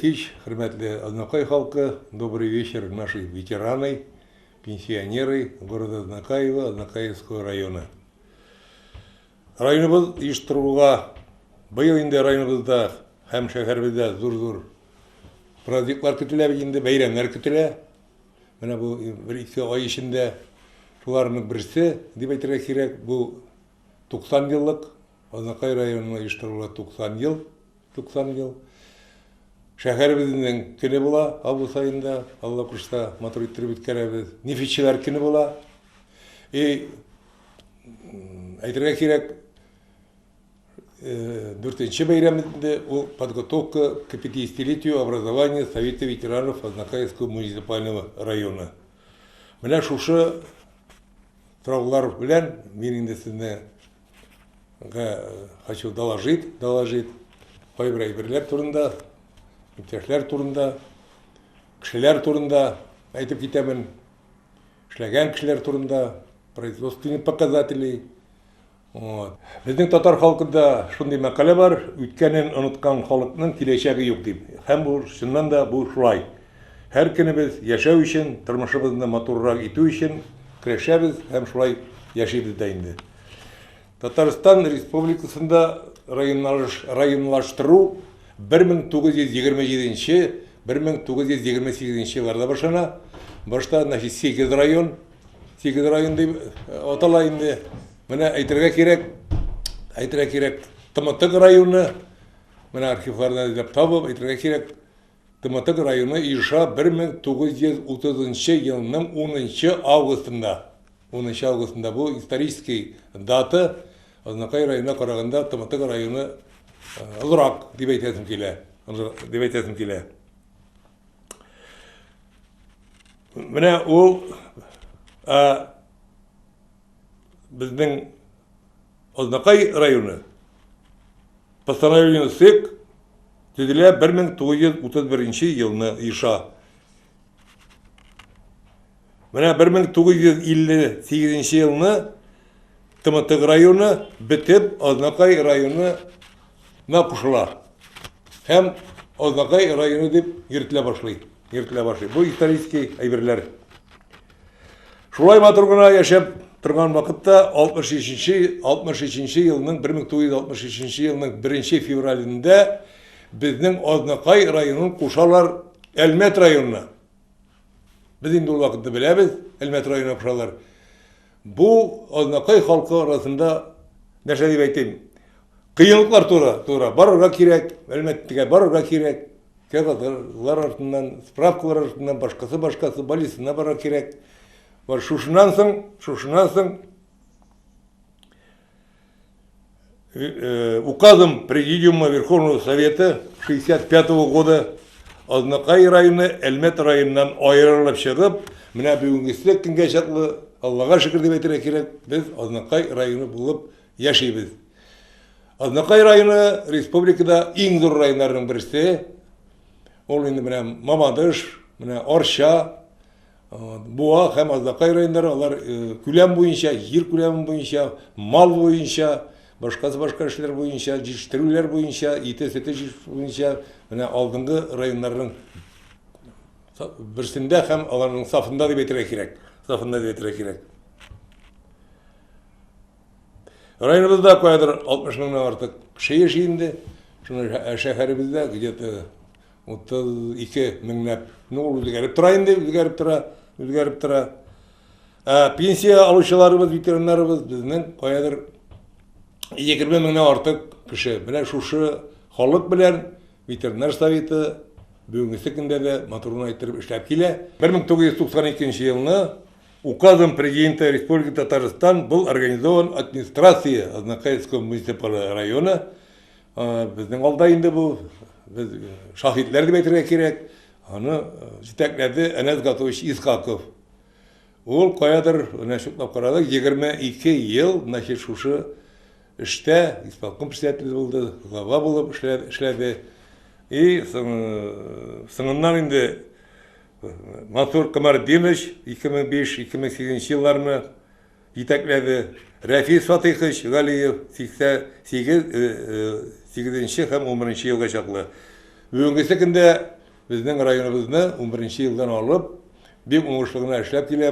кич, хөрмәтле Азнакай халкы, добрый вечер, наши ветераны, пенсионеры города Азнакаева, Азнакаевского района. Районыбыз оештыруга быел инде районыбызда һәм шәһәребездә зур-зур праздниклар көтелә бит инде, бәйрәмнәр көтелә. Менә бу бер-ике ай эчендә шуларның берсе дип әйтергә кирәк, бу 90 еллык Азнакай районының оештыруга 90 ел, 90 ел. Шәһәребезнең көне була август аенда, Алла кушса, матур иттереп үткәрәбез. Нефтьчеләр көне була. И әйтергә кирәк, дүртенче бәйрәм инде ул подготовка к 50-летию образования Совета ветеранов Азнакаевского муниципального района. Менә шушы сораулар белән мин инде сезне хочу доложить, доложить кайбер әйберләр турында, иптәшләр турында, кешеләр турында әйтеп китәмен. Эшләгән кешеләр турында, производственный показатели. Вот. Безнең татар халкында шундый мәкалә бар, үткәнен оныткан халыкның киләчәге юк дип. Һәм бу чыннан да бу шулай. Һәр көнебез яшәү өчен, тормышыбызны матуррак итү өчен көрәшәбез һәм шулай яшибез дә инде. Татарстан Республикасында районлаштыру 1927-1928 елларда башлана. Башта, значит, 8 район, 8 район дип атала инде. Менә әйтергә кирәк, әйтергә кирәк, Тымытык районы, менә архивлардан эзләп табып, әйтергә кирәк, Тымытык районы оеша 1930 елның 10 августында. 10 августында бу исторический дата. Азнакай районына караганда Тымытык районы олырак дип әйтәсем килә. Дип әйтәсем килә. Менә ул безнең Азнакай районы постановление ЦИК төзелә 1931 елны оеша. Менә 1958 елны Тымытык районы бетеп Азнакай районына кушыла. Һәм Азнакай районы дип йөртелә башлый. Йөртелә башлый. Бу исторический әйберләр. Шулай матур гына яшәп торган вакытта 63 63 елның 1963 елның 1 февралендә безнең Азнакай районын кушалар Әлмәт районына. Без инде ул вакытны беләбез, Әлмәт районына кушалар. Бу Азнакай халкы арасында нәрсә дип әйтим? Кыенлыклар тура, тура. Барырга кирәк, Әлмәткә барырга кирәк. Кәгазьләр артыннан, справкалар артыннан, башкасы башкасы, больницасына барырга кирәк. Бар шушыннан соң, шушыннан соң указом Президиума Верховного Совета 65 -го года Азнакай районы Әлмәт районыннан аерылып чыгып, менә бүгенгесе көнгә чаклы, Аллага шөкер дип әйтергә кирәк, без Азнакай районы булып яшибез. Азнакай районы республикада иң зур районнарның берсе. Ул инде менә Мамадыш, менә Арча, Буа һәм Азнакай районнары алар күләм буенча, җир күләме буенча, мал буенча, башкасы башка эшләр буенча, җитештерүләр буенча, ите, сөте җитештерү буенча менә алдынгы районнарның берсендә һәм аларның сафында дип әйтергә кирәк. Сафында дип әйтергә кирәк. Районыбызда каядыр 60 меңнән артык кеше яши инде. Шуны шәһәребездә где-то 32 меңләп. Ну, ул үзгәреп тора инде, үзгәреп тора, үзгәреп тора. Ә пенсия алучыларыбыз, ветераннарыбыз безнең каядыр 20 меңнән артык кеше. Менә шушы халык белән ветераннар советы бүгенге көндә дә матур гына иттереп эшләп килә. 1992 елны указом президента Республики Татарстан был организован администрация Азнакаевского муниципального района. Безнең алда инде бу, без шаһитләр дип әйтергә кирәк, аны җитәкләде Әнәс Гатович Исхаков. Ул каядыр, менә чутлап карадык, 22 ел, значит, шушы эштә исполком председателе булды, глава булып эшләде. И соңыннан инде Мансур Камартдинович 2005-2008 елларны җитәкләде. Рәфис Фатыйхович Галиев 88 һәм 11 елга чаклы. Бүгенгесе көндә безнең районыбызны 11 елдан алып бик уңышлы гына эшләп килә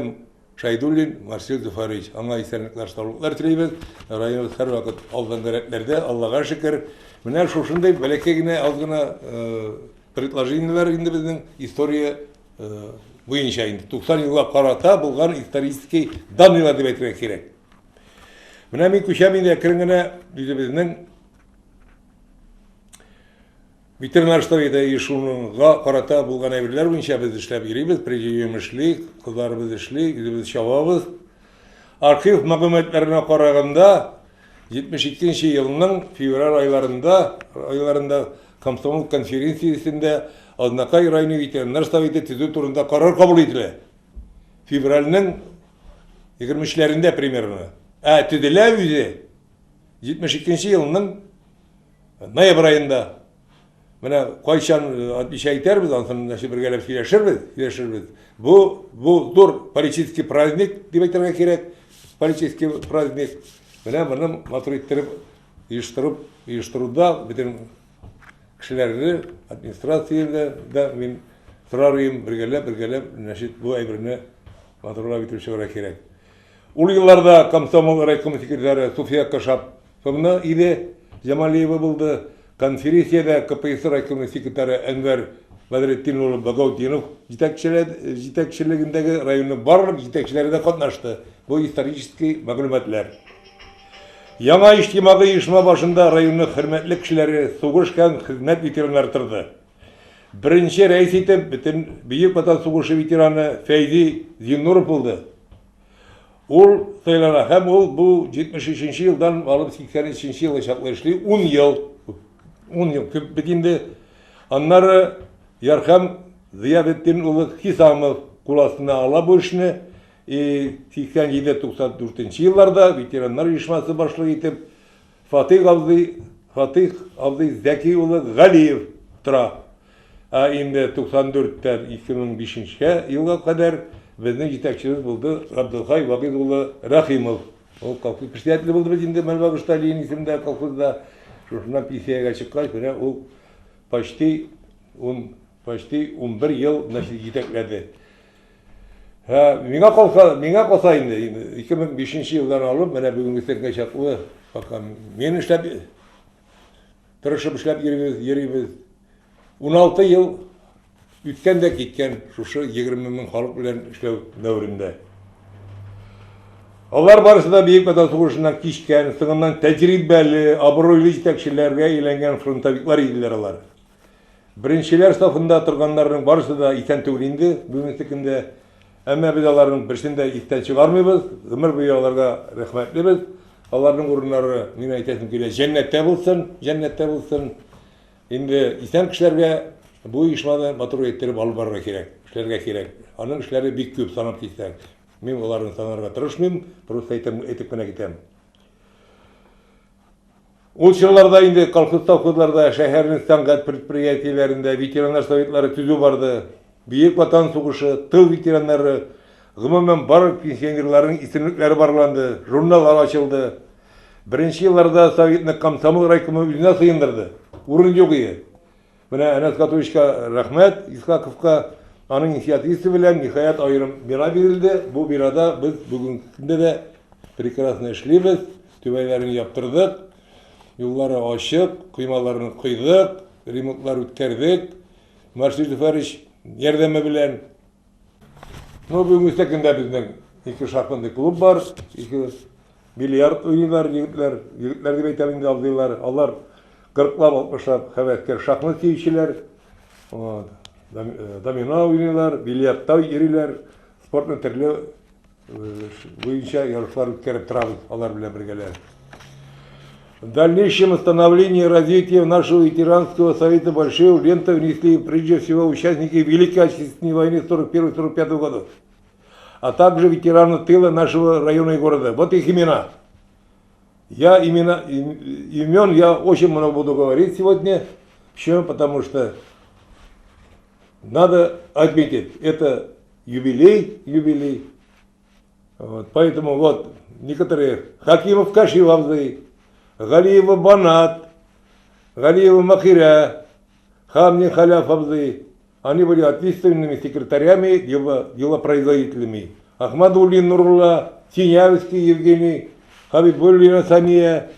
Шәйдуллин Марсель Зөфәрович. Аңа исәнлекләр, саулыклар телибез. Районыбыз һәрвакыт алдынгы рәтләрдә, Аллага шөкер. Менә шушындый бәләкәй генә, аз гына предложениеләр инде безнең история буенча инде 90 елга карата булган исторический данныйлар дип әйтергә кирәк. Менә мин күчәм инде әкрен генә үзебезнең Ветеринар советы оешуга карата булган әйберләр буенча без эшләп йөрибез, президиум эшли, кызларыбыз эшли, үзебез чабабыз. Архив мәгълүматларына караганда, 72 нче елның февраль айларында, айларында комсомол конференциясендә Азнакай районы ветеринар советы төзү турында карар кабул ителә. Февральнең 23-ләрендә примерно. Ә төзелә үзе 72 нче елның Ноябрь аенда. Менә кайчан отмечать итәрбез, ансын нәрсә бергәләп сөйләшербез, сөйләшербез. Бу бу зур политический праздник дип әйтергә кирәк. Политический праздник. Менә моны матур иттереп оештырып, оештыруда бөтен кешеләрне, администрацияне дә мин сорар идем, бергәләп, бергәләп, значит, бу әйберне матурлап итеп чыгарга кирәк. Ул елларда комсомол райком секретаре Суфия Кашап Фомна иде, Җамалиева булды. Конференциядә КПСС райкомы секретаре Әнвәр Бәдретдин улы Багаутдинов җитәкчелегендәге районның барлык җитәкчеләре дә катнашты. Бу исторический мәгълүматлар. Яңа иҗтимагый оешма башында районның хөрмәтле кешеләре, сугыш һәм хезмәт ветераннары торды. Беренче рәис итеп бөтен Бөек Ватан сугышы ветераны Фәйзи Зиннуров булды. Ул сайлана һәм ул бу 73 нче елдан алып 83 нче елга чаклы эшли. 10 ел. 10 ел күп бит инде. Аннары Ярхәм Зыябетдин улы Хисамов кул астына ала бу эшне. И 87-94 елларда ветераннар оешмасы башлыгы итеп Фатыйх абзый, Фатыйх абзый Зәки улы Галиев тора. Ә инде 94 тән 2005 нче елга кадәр безнең җитәкчебез булды Габделхай Вагиз улы Рәхимов. Ул колхоз председателе булды бит инде Мәлбагышта Ленин исемендә колхозда. Шушыннан пенсиягә чыккач, менә ул почти ун, почти 11 ел значит, җитәкләде. Һә, миңа калса, миңа калса инде, 2005 елдан алып, менә бүгенге көнгә чаклы, пока мин эшләп, тырышып эшләп йөрибез, йөрибез. 16 ел үткән дә киткән шушы 20 мең халык белән эшләү дәверендә. Алар барысы да Бөек Ватан сугышыннан кичкән, соңыннан тәҗрибәле, абруйлы җитәкчеләргә әйләнгән фронтовиклар иделәр алар. Беренчеләр сафында торганнарның барысы да исән түгел инде бүгенге көндә. Әмма без аларның берсен дә истән чыгармыйбыз, гомер буе аларга рәхмәтлебез. Аларның урыннары, мин әйтәсем килә, җәннәттә булсын, җәннәттә булсын. Инде исән кешеләргә бу оешманы матур иттереп алып барырга кирәк, эшләргә кирәк. Аның эшләре бик күп, санап китсәң. Мин аларны санарга тырышмыйм, просто әйтәм, әйтеп кенә китәм. Ул чорларда инде колхоз-совхозларда, шәһәрнең сәнгать предприятиеләрендә ветераннар советлары төзү барды. Бөек Ватан сугышы, тыл ветераннары, гомумән, барлык пенсионерларның исемлекләре барланды, журналлар ачылды. Беренче елларда советны комсомол райкомы үзенә сыендырды. Урын юк иде. Менә Әнәс Гатовичка рәхмәт, Исхаковка. Аның инициативасы белән, ниһаять, аерым бина бирелде. Бу бинада без бүгенге көндә дә прекрасно эшлибез. Түбәләрен яптырдык, юллары ачык, коймаларын койдык, ремонтлар үткәрдек. Марсель Зөфәрович ярдәме белән. Ну, бүгенге көндә безнең ике шахматный клуб бар, ике бильярд уйныйлар егетләр, егетләр дип әйтәм инде абзыйлар. Алар кырыклап, алтмышлап хәвәскәр шахмат сөючеләр. Вот. Домино уйныйлар, бильярдта йөриләр. Спортның төрле буенча ярышлар үткәреп торабыз алар белән бергәләп. В дальнейшем становление и развитие нашего ветеранского совета большую ленту внесли прежде всего участники Великой Отечественной войны 41-45 годов, а также ветераны тыла нашего района и города. Вот их имена. Я имена, имен я очень много буду говорить сегодня. Почему? Потому что надо отметить, это юбилей, юбилей. Вот, поэтому вот некоторые Хакимов Кашив абзый, Галиева Банат, Галиева Махиря, Хамни Халяф абзый, Они были ответственными секретарями, делопроизводителями. Ахмадуллин Нурулла, Синявский Евгений, Хабибуллина Самия,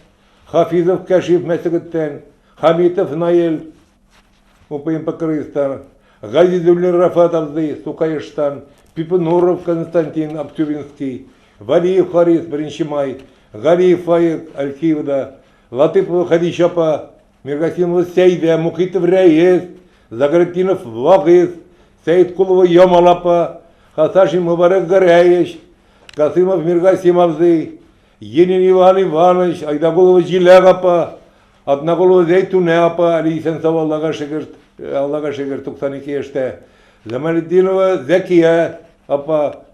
Хафизов Кәшиф Мәсегеттән, Хамитов Наил, УПМП Кыргызстан, Газизуллин Рафат абзый, Сукаештан, Пипнуров Константин Актюбинский, Валиев Харис, 1 май, Галиев Фаик, Алькиевда, Латыпова Хадича апа, Миргасимова Сәйдә, Мухитов Рәис, Загретдинов Вагиз, Сәеткулова Ямал апа, Хасашин Мубарак Гәрәевич, Касымов Миргасим абзый, Енин Иван Иванович, Айдагулова Җиләк апа, Атнагулова Зәйтүнә апа, әле исән-сау, Аллага шөкер, Аллага шөкер, 92 яшьтә. Замалетдинова Зәкия апа,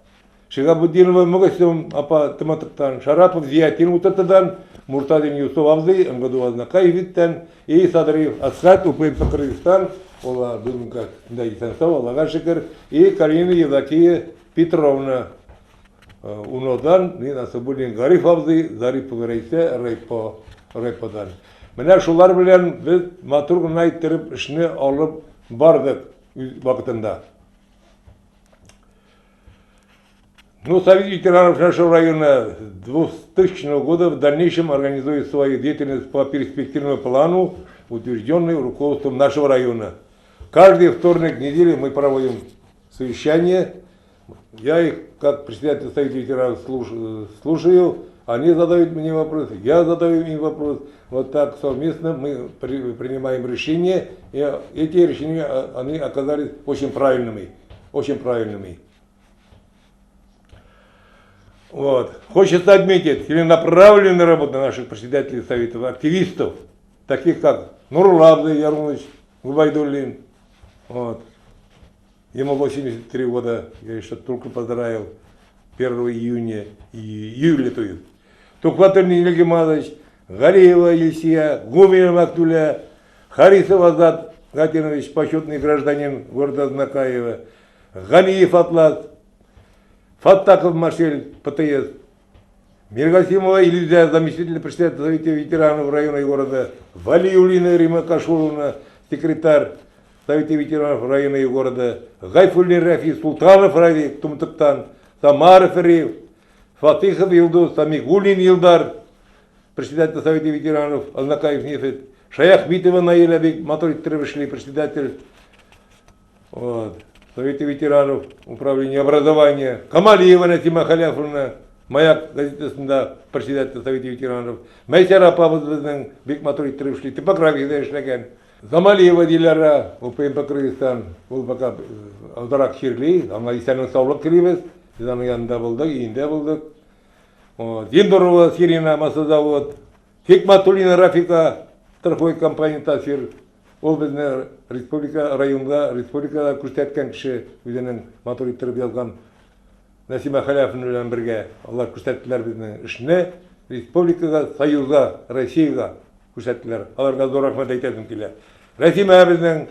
Шигабутдинова Мөгесем апа Тымытыктан, Шарапов Зиятдин Утытыдан, Муртазин Юсуф абзый МГДУ Азнакаевиттән, и Садриев Асхат УПМП Кыргызстан, ул бүгенге көндә исән-сау, Аллага шөкер, и Карина Евдокия Петровна УНОдан, и Насыбуллин Гариф абзый, Зарипова Рәйсә, Райпо, Райподан. Менә шулар белән без матур гына иттереп эшне алып бардык үз вакытында. Ну, Совет ветеранов нашего района с 2000 года в дальнейшем организует свою деятельность по перспективному плану, утвержденный руководством нашего района. Каждый вторник недели мы проводим совещание. Я их, как председатель Совета ветеранов, слушаю. Они задают мне вопросы, я задаю им вопрос. Вот так совместно мы принимаем решения. И эти решения, они оказались очень правильными. Очень правильными. Вот. Хочется отметить целенаправленную работу наших председателей советов, активистов, таких как Нурулла Ярмолович Губайдуллин. Вот. Ему 83 года, я еще только поздравил, 1 июня, июля, то есть. Тухватуллин Ильгимазович, Галиева Ильсия, Гумина Мактуля, Харисов Азат Гатинович, почетный гражданин города Азнакаева, Галиев Атлас, Фаттахов Марсель, ПТС, Миргасимова Илюзя, заместитель председателя Совета ветеранов района и города, Валиулина Рима Кашуровна, секретарь Совета ветеранов района и города, Гайфуллин Рафи, Султанов Равик, Тумтыктан, Самаров Риф, Фатыхов Илдус, Самигуллин Илдар, председатель Совета ветеранов Азнакаев нефть, Шаяхмитова Наиля бик матур иттереп эшли, председатель вот, Совета ветеранов Управления образования, Камалиева Насима Халяфовна, Маяк газетасында председатель Совета ветеранов, Мәйсәр апабыз безнең бик матур иттереп эшли, типографиядә эшләгән. Замалиева Диләрә, УПМП Кыргызстан, ул пока азрак чирли, аңа исәнлек саулык телибез. Без аның янында булдык, өендә булдык. Зиндурова Сирина, маслозавод, Хикматуллина Рафика, страховой компания Тасир. Ул безне республика районда, республикада күрсәткән кеше, үзенең матур иттереп язган Нәсимә Хәләфовна белән бергә алар күрсәттеләр безнең эшне республикага, Союзга, Россиягә күрсәттеләр. Аларга зур рәхмәт әйтәсем килә. Рәсимә безнең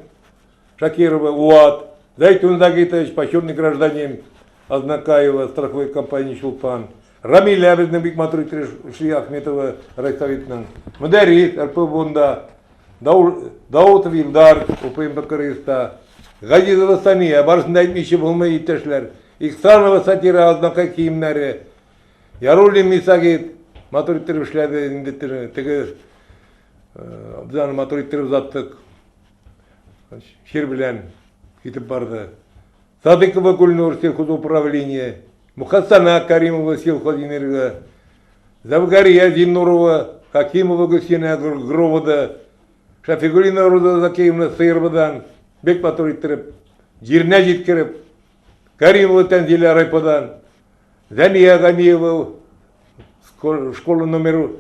Шакирова, УАД, Зәйтүн Загитович, почетный гражданин Азнакаева, страховой компания Чулпан, Рамилә безнең бик матур итеп эшли Ахметова райсоветның, Мөдәрис РПБУнда, Даутов Илдар, УПМП Кыргызста, Газизова Сания, барысын да әйтмичә булмый, иптәшләр. Ихсанова Сатира, Азнакай киемнәре, Яруллин Мисагит, матур иттереп эшләде, инде теге без аны матур иттереп озаттык. Чир белән китеп барды. Садыкова Гульнур, сельхозуправление, Мухасана Каримова, сельхозэнерго, Завгария Зиннурова, Хакимова Гөлсинә Гровода, Шафигуллина Роза Закиевна Сыербадан, бик матур иттереп, җиренә җиткереп, Каримова Тәнзилә Райподан, Зәмия Ганиева, школа номер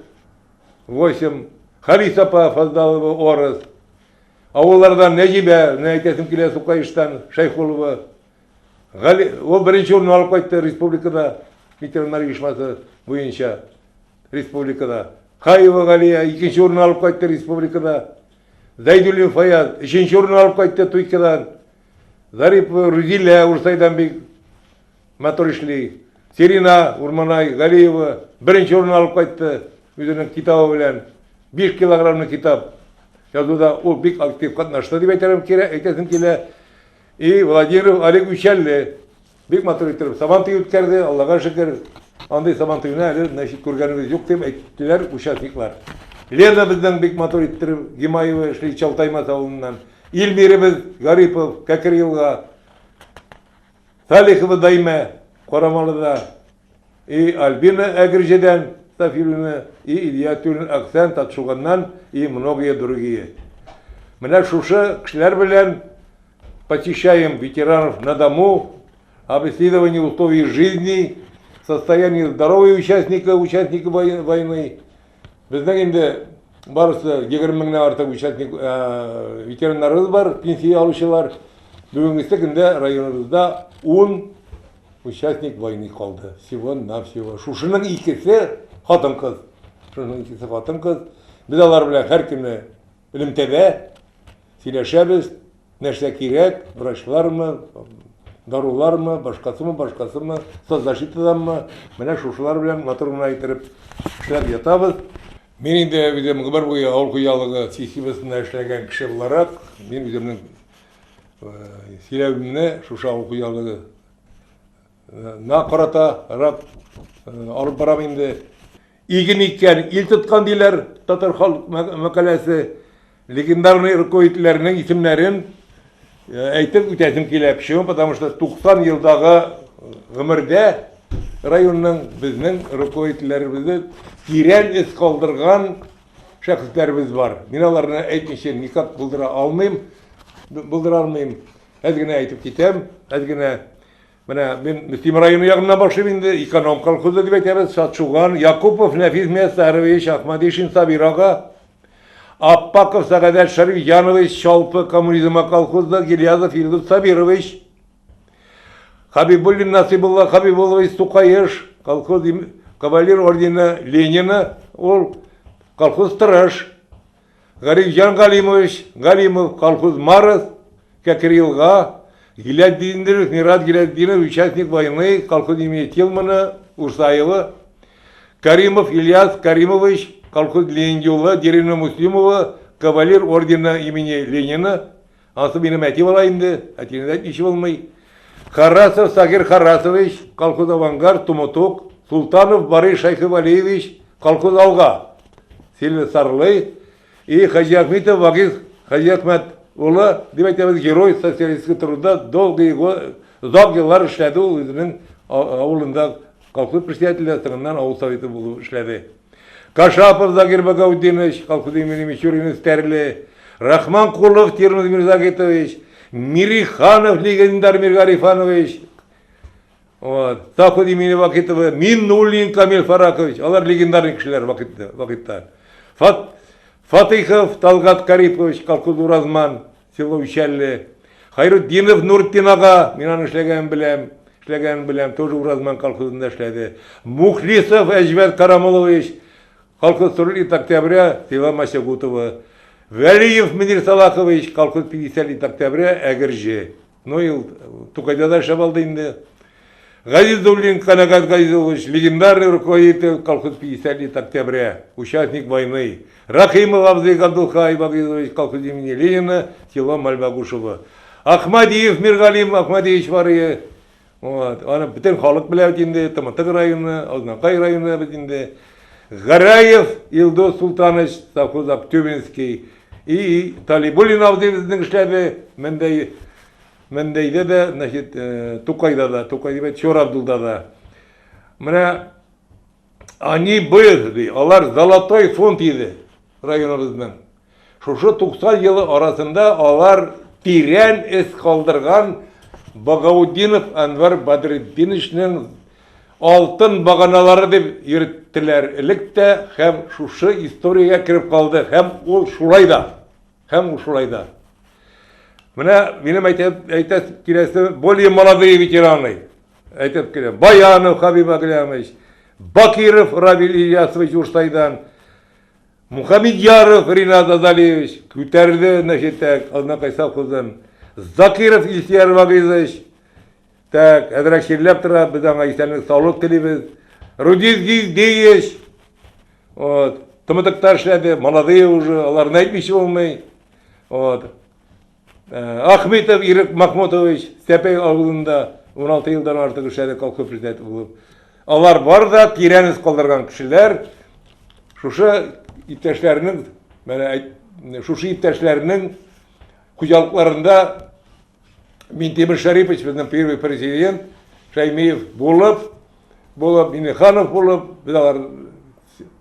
8, Харис апа Фаздалова, Орыс, авыллардан Нәҗибә, менә әйтәсем килә, Сукаештан, Шәйхулова, Гали, ул беренче урын алып кайтты республикада ветераннар оешмасы буенча республикада. Хаева Галия икенче урын алып кайтты республикада. Зәйдуллин Фаяз өченче урын алып кайтты Туйкадан. Зарипова Рузилә Урсайдан бик матур эшли. Сирина Урманай Галиева беренче урын алып кайтты үзенең китабы белән. 5 килограммлы китап язуда ул бик актив катнашты дип әйтәсем килә. И Владимиров Олег Үчәлле. Бик матур иттереп сабан туе үткәрде, Аллага шөкер. Андый сабан туена әле нәшит күргәнебез юк дип әйттеләр участниклар. Лена безнең бик матур иттереп Гимаева эшли Чалтаймас авылыннан. Илмиребез Гарипов, Кәкер елга. Салихова Даймә, Карамалыда. И Альбина Әгерҗедән, Сафилина, и Илья Тюлин Аксән Татшуганнан, и многие другие. Менә шушы кешеләр белән посещаем ветеранов на дому, обследование условий жизни, состояние здоровья участника, участника войны. Безнең инде барысы 20 меңнән артык участник ветераннарыбыз бар, пенсия алучылар. Бүгенгесе көндә районыбызда 10 участник войны калды. Всего-навсего. Шушының икесе хатын-кыз. Шушының икесе хатын-кыз. Без алар белән һәр көнне элемтәдә сөйләшәбез. Нәрсә кирәк, врачлармы, дарулармы, башкасымы, башкасымы, соцзащитаданмы, менә шушылар белән матур гына иттереп эшләп ятабыз. Мин инде үзем гомер буе авыл хуҗалыгы системасында эшләгән кеше буларак, мин үземнең сөйләвемне шушы авыл хуҗалыгы на карата рак алып барам инде. Иген иккән, ил тоткан диләр татар халык мәкаләсе. Легендарный руководительләрнең исемнәрен әйтеп үтәсем килә. Почему? Потому что 90 елдагы гомердә районның безнең руководительләребезне тирән эз калдырган шәхесләребез бар. Мин аларны әйтмичә никак булдыра алмыйм. Булдыра алмыйм. Әз генә әйтеп китәм, әз генә. Менә мин Мөслим районы ягыннан башлыйм инде. Эконом колхозы дип әйтәбез. Сатшуган, Якупов Нәфис Мияссарович, Ахмадишин Сабир ага, Аппаков Сәгадәт Шәрифҗанович, Чалпы коммунизма колхозы, Гильязов Илдус Сабирович, Хабибуллин Насибулла Хабибуллович Тукаеш, колхоз кавалер ордены Ленина, ул колхоз тырыш. Гарифҗан Галимович Галимов, колхоз Марс, Кәкер-Елга, Гиләтдинов Мират Гиләтдинов, участник войны, колхоз имени Тилмана, Урсаева, Каримов Ильяс Каримович, колхоз Ленин юлы, деревня Муслимова, кавалер ордена имени Ленина, анысы минем әти була инде, әтине дә әйтмичә булмый. Харасов Сагир Харасович, колхоз Авангард, Тумутук, Султанов Барый Шайхывалиевич, колхоз Алга, Сильно Сарлы, и Хаҗиахметов Вагиз Хаҗиахмәт улы, дип әйтәбез, герой социалистического труда, долгие годы, озак еллар эшләде ул үзенең авылында колхоз председателе, соңыннан авыл советы булып эшләде. Кашапов Загир Багаутдинович, колхоз имени Мичурина Стәрле, Рахманкулов Тирмуз Мирзагитович, Мириханов Легендар Миргарифанович, вот, Сахуд имени Вахитова, Миннуллин Камил Фаракович, алар легендарный кешеләр вакытта. вакытта. Фат, Фатыйхов Талгат Карипович, колхоз Уразман, село Үчәлле. Хайрутдинов Нуртдин ага, мин аны эшләгәнен беләм, эшләгәнен беләм, тоже Уразман колхозында эшләде. Мухлисов Әҗвәд Карамулович, колхоз 40 лет октября, село Масягутово. Вәлиев Мөнир Салахович, колхоз 50 лет октября, Әгерҗе. Ну, ил Тукайда да эшләп алды инде. Газизуллин Канагат Газизуллович, легендарный руководитель колхоз 50 лет октября, участник войны. Рахимов Абзый Габдулхай Багизович, колхоз имени Ленина, село Мальбагушево. Ахмадиев Миргалим Ахмадиевич бар Вот. Аны бөтен халык белә бит инде, Тымытык районы, Азнакай районы бит инде. Гараев Илдус Султанович, совхоз Актюбинский. И Талибуллин абзый безнең эшләде. Мендәй Мендәйдә дә, значит, Тукайда да, Тукай дип әйт, Чор Абдулда да. Менә они были, ди, алар золотой фонд иде районыбызның. Шушы 90 елы арасында алар тирән эз калдырган Багаутдинов Әнвәр Бадретдиновичның алтын баганалары дип йөрттеләр элек тә һәм шушы историягә кереп калды һәм ул шулай да. Һәм ул шулай да. Менә минем әйтә әйтә киләсе более молодые ветераны. Әйтеп килә. Баянов Хабиб Аглямович, Бакиров Равиль Ильясович Урсайдан, Мухамедьяров Ринат Азалиевич күтәрде значит так, Азнакай совхозын. Закиров Илсияр Вагизович так, әзрәк чирләп тора, без аңа исәнлек, саулык телибез. Рудис Гиздеевич, вот, Тымытыкта эшләде, молодые уже, аларны әйтмичә булмый. Вот. Ахметов Ирек Махмутович Сәпәй авылында 16 елдан артык эшләде колхоз председателе булып. Алар бар да тирән эз калдырган кешеләр. Шушы иптәшләренең, менә шушы иптәшләренең хуҗалыкларында Минтимер Шәрипович безнең первый президент, Шәймиев булып, булып, Миннеханов булып, без алар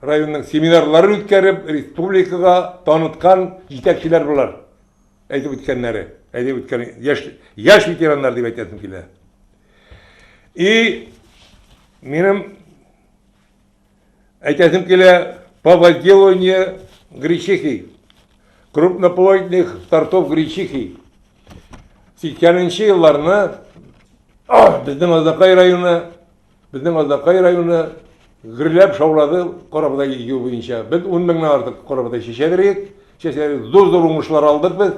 районның семинарларын үткәреп, республикага таныткан җитәкчеләр болар. Әйтеп үткәннәре, әйтеп үткән яшь, яшь ветераннар дип әйтәсем килә. И минем әйтәсем килә по возделыванию гречихи, крупноплодных сортов гречихи. 80 елларны безнең Азнакай районы, безнең Азнакай районы гөрләп шаулады карабодай игү буенча. Без 10 меңнән артык карабодай чәчәдер идек. Чәчәдер, зур-зур уңышлар алдык без.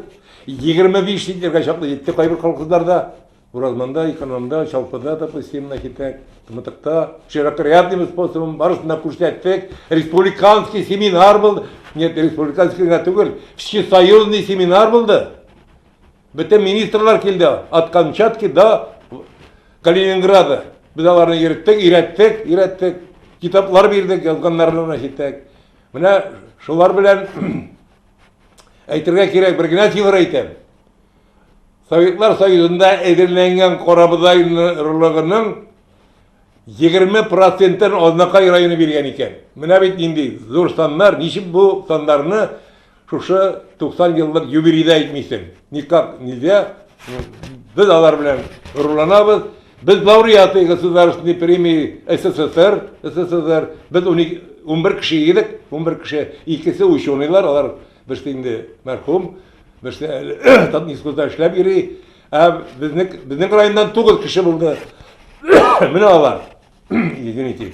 25 центнерга чаклы җитте кайбер колхозларда. Уразманда, Икономда, Чалпыда, допустим, Нахитәк, Тымытыкта, широкорядным способом барысын да күрсәттек. Республиканский семинар булды. Нет, республиканский гына түгел, всесоюзный семинар булды. Бөтен министрлар килде, от Камчатки до Калининграда. Без аларны йөрттек, өйрәттек, өйрәттек. Китаплар бирдек, язганнарны нахитәк. Менә шулар белән әйтергә кирәк, бер генә цифр әйтәм. Советлар Союзында әзерләнгән карабодай орлыгының 20 процентын Азнакай районы биргән икән. Менә бит нинди зур саннар, ничек бу саннарны шушы 90 еллык юбилейда әйтмисең? Никак нельзя. Без алар белән горурланабыз. Без лауреаты государственной премии СССР, СССР. Без 11 кеше идек, 11 кеше, икесе ученыйлар, алар берсе инде мәрхүм, берсе әле Татнефтьхозда эшләп йөри. Ә безнең безнең районнан 9 кеше булды. Менә алар. Извините.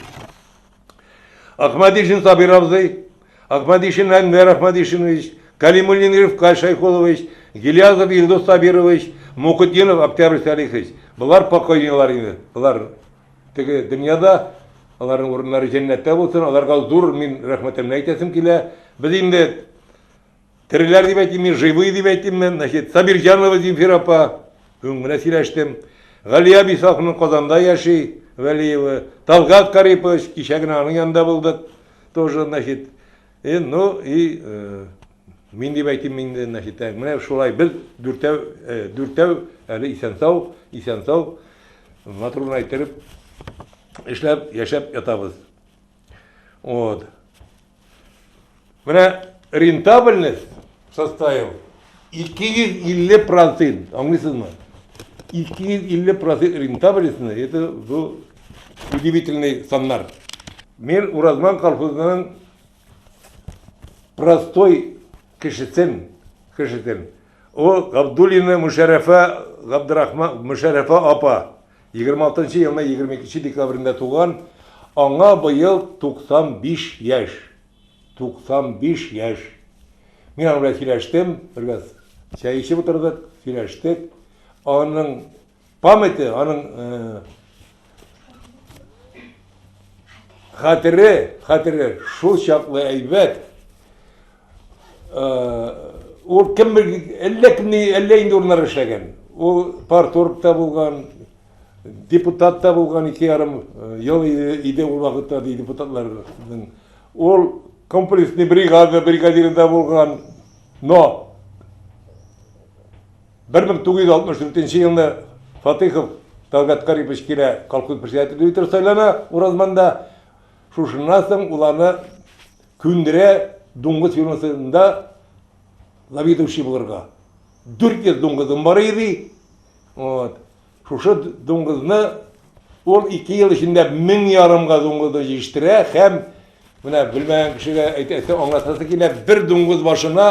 Ахмадишин Сабир абзый, Ахмадишин Әнвәр Ахмадишинович, Калимуллин Рифкать Шайхулович, Гилязов Илдус Сабирович, Мукутдинов Октябрь Салихович. Болар покойныйлар инде. Болар теге дөньяда, аларның урыннары җәннәттә булсын. Аларга зур мин рәхмәтемне әйтәсем килә. Без инде тереләр дип әйтим, мин живые дип әйтим, значит, Сабирҗанова Земфира апа, бүген генә сөйләштем. Галия Бисаховна Казанда яши, Вәлиева. Талгат Карипович, кичә генә аның янында булдык. Тоже, значит, и, ну, и э, мин дип әйтим инде, значит, менә шулай без дүртәү, э, дүртәү әле исән-сау, исән-сау, матур гына иттереп эшләп, яшәп ятабыз. Вот. Менә рентабельность составил 250 процент. Аңлыйсызмы? 250 процент рентабельность, это бу удивительный саннар. Мин Уразман колхозының простой кешесен, кешесен. Ул Габдуллина Мушәрәфә Габдрахман Мушәрәфә апа 26 елны 22 декабрендә туган, аңа быел 95 яшь. 95 яшь. Мин аның белән сөйләштем, бергә чәй эчеп утырдык, сөйләштек. Аның памяте, аның э, хәтере, хәтере шул чаклы әйбәт. Э, ул кем әллә кемне, әллә инде урыннар эшләгән. Ул парторг та булган, депутат та булган, 2,5 э, ел иде ул вакытта депутатларның. Ул комплексный бригада бригадиры да булган. Но 1964 елны Фатыйхов Талгат Карипович килә, колхоз председателе итеп сайлана Уразманда. Шушыннан соң ул аны күндерә дуңгыз фермасында заведующий булырга. 400 дуңгызым бар иде. Вот. Шушы дуңгызны ул 2 ел эчендә 1500-га дуңгызны җитештерә һәм менә белмәгән кешегә әйтәсе, аңлатасы килә, бер дуңгыз башына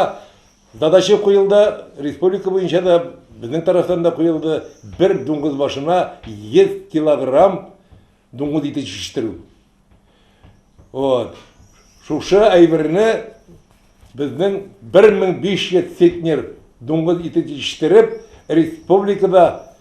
задача куелды, республика буенча да, безнең тарафтан да куелды, бер дуңгыз башына 100 килограмм дуңгыз ите җитештерү. Вот. Шушы әйберне безнең 1500 центнер дуңгыз ите җитештереп, республикада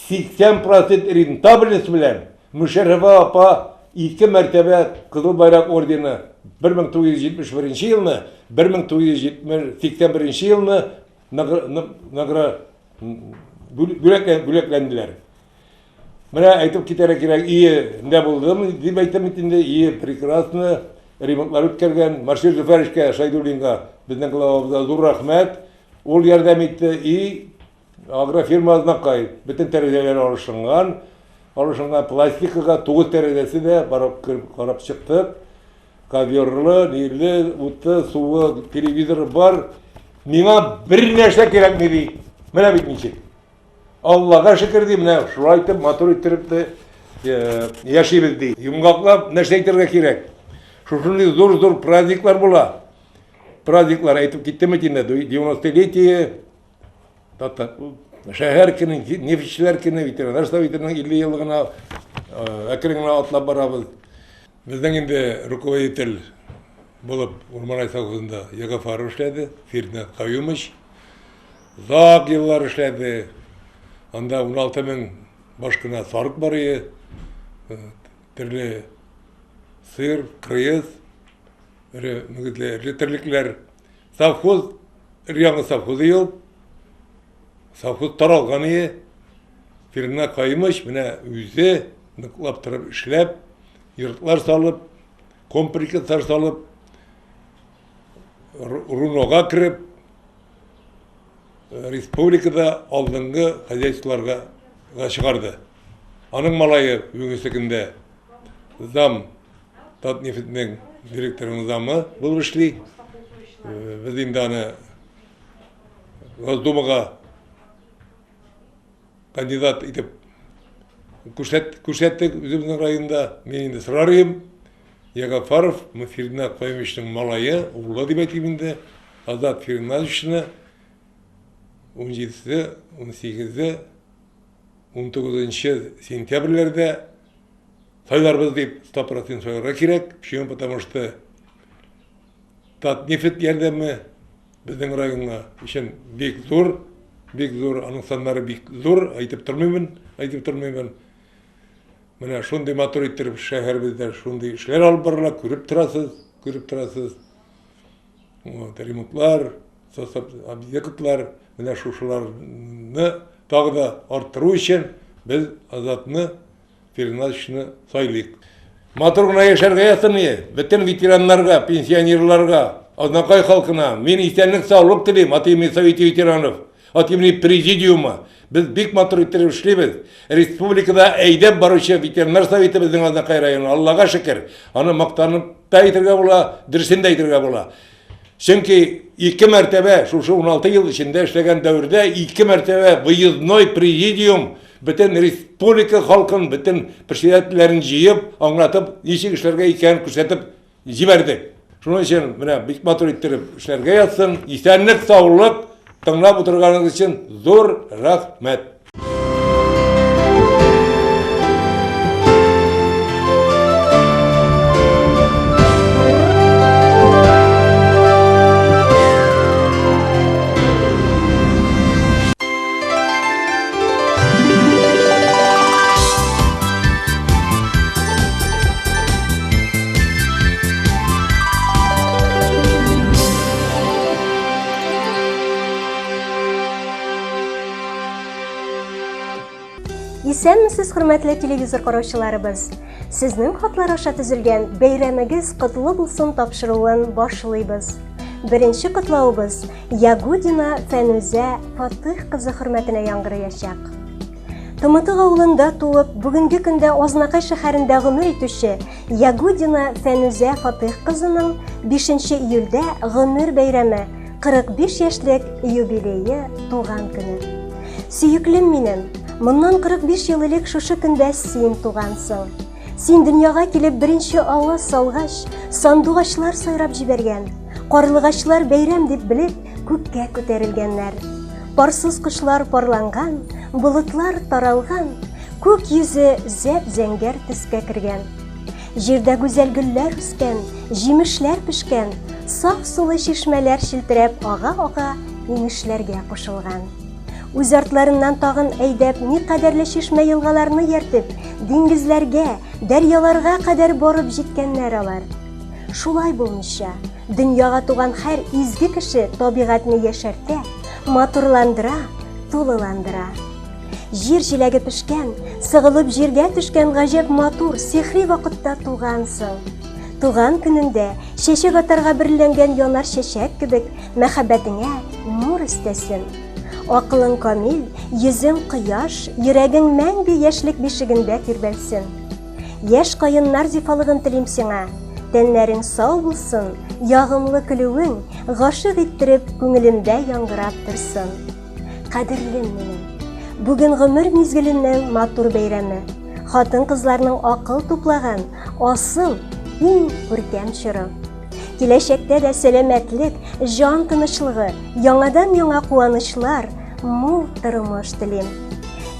80% рентабельность белән Мөшәррәфә апа ике мәртәбә Кызыл Байрак ордены 1971 елны, 1981 елны награ Бүләкләнделәр. Менә әйтеп китәргә кирәк, ие, ндә булдым, дип әйтәм бит инде, ие, прекрасно, ремонтлар үткәргән. Марсель Зөфәровичка Шайдуллинга, безнең главабызга зур рәхмәт. Ул ярдәм итте и агрофирма Азнакай бөтен тәрәзәләре алышынган, алышынган пластикага тугыз тәрәзәсе дә барып кереп карап чыктык. Коверлы, ниле, уты, суы, телевизоры бар. Миңа бер нәрсә кирәкми ди. Менә бит ничек. Аллага шөкер ди, менә шулай итеп матур иттереп тә э, яшибез ди. Йомгаклап нәрсә әйтергә кирәк? Шушындый зур-зур праздниклар була. Праздниклар әйтеп киттем бит инде, 90-летие, шәһәр көне, нефтьчеләр көне, ветераннар советының 50 еллыгына э, әкрен генә атлап барабыз. Безнең инде руководитель булып Урманай совхозында Ягафаров эшләде, Фердинанд Каюмович. Озак еллар эшләде. Анда 16 мең баш кына сарык бар иде. Төрле сыр, кырыез, эре мөгезле эре терлекләр. Совхоз, өр-яңы совхоз ел. Совхоз таралган иде. Фердинанд Каюмович менә үзе ныклап торып эшләп, йортлар салып, комплекслар салып, Рунога кереп, республикада алдынгы хозяйстволарга чыгарды. Аның малае бүгенге көндә зам Татнефтьнең директорының замы булып эшли. Без инде аны Госдумага кандидат итеп күрсәт, күрсәттек үзебезнең районда. Мин инде сорар идем. Ягафаров Фердинанд Каюмовичның малае, углы дип әйтим инде, Азат Фердинандовичны 17-се, 18-се, 19 сентябрьләрдә сайларбыз дип 100% сайларга кирәк. Почему? Потому что Татнефть ярдәме безнең районга өчен бик зур, бик зур, аның саннары бик зур, әйтеп тормыймын, әйтеп тормыймын. Менә шундый матур иттереп шәһәребездә шундый эшләр алып барыла, күреп торасыз, күреп торасыз. Вот, ремонтлар, состав объектлар, менә шушыларны тагы да арттыру өчен без Азатны Фернашны сайлыйк. Матур гына яшәргә язсын ие. Бөтен ветераннарга, пенсионерларга, Азнакай халкына мин исәнлек саулык телим от имени Совета ветеранов, от имени президиума. Без бик матур иттереп эшлибез. Республикада әйдәп баручы ветераннар советы безнең Азнакай районы. Аллага шөкер. Аны мактанып та әйтергә була, дөресен дә әйтергә була. Чөнки ике мәртәбә, шушы 16 ел эчендә эшләгән дәвердә ике мәртәбә выездной президиум бөтен республика халкын, бөтен председательләрен җыеп, аңлатып, ничек эшләргә икәнен күрсәтеп җибәрдек. Шуның өчен менә бик матур иттереп эшләргә язсын. Исәнлек, саулык, тыңлап утырганыгыз өчен зур рәхмәт. Исәнмесез, хөрмәтле телевизор караучыларыбыз! Сезнең хатлар аша төзелгән Бәйрәмегез котлы булсын тапшыруын башлыйбыз. Беренче котлавыбыз Ягудина Фәнүзә Фатых кызы хөрмәтенә яңгыраячак. Тымытык авылында туып, бүгенге көндә Азнакай шәһәрендә гомер итүче Ягудина Фәнүзә Фатых кызының 5 июльдә гомер бәйрәме, 45 яшьлек юбилее туган көне. Сөеклем минем, моннан 45 ел элек шушы көндә син тугансың. Син дөньяга килеп беренче аваз салгач, сандугачлар сайрап җибәргән. Карлыгачлар бәйрәм дип белеп, күккә күтәрелгәннәр. Парсыз кошлар парланган, болытлар таралган, күк йөзе зәп-зәңгәр төскә кергән. Җирдә гүзәл гөлләр үскән, җимешләр пешкән, саф сулы чишмәләр челтерәп ага-ага инешләргә кушылган. Үз артларыннан тагын әйдәп никадәрле чишмә-елгаларны ияртеп, диңгезләргә, дәрьяларга кадәр барып җиткәннәр алар. Шулай булмыйча, дөньяга туган һәр изге кеше табигатьне яшәртә, матурландыра, тулыландыра. Җир җиләге пешкән, сыгылып җиргә төшкән гаҗәп матур, сихри вакытта тугансың. Туган көнеңдә чәчәк атарга берләнгән янар чәчәк кебек мәхәббәтеңә нур өстәсен. Акылың камил, йөзең кояш, йөрәгең мәңге яшьлек бишегендә тирбәлсен. Яшь каеннар зифалыгын телим сиңа. Тәннәрең сау булсын, ягымлы көлүең гашык иттереп күңелемдә яңгырап торсын. Кадерлем минем. Бүген гомер мизгеленең матур бәйрәме. Хатын-кызларның акыл туплаган, асыл, иң күркәм чоры. Киләчәктә дә сәламәтлек, җан тынычлыгы, яңадан-яңа куанычлар, мул тормыш телим.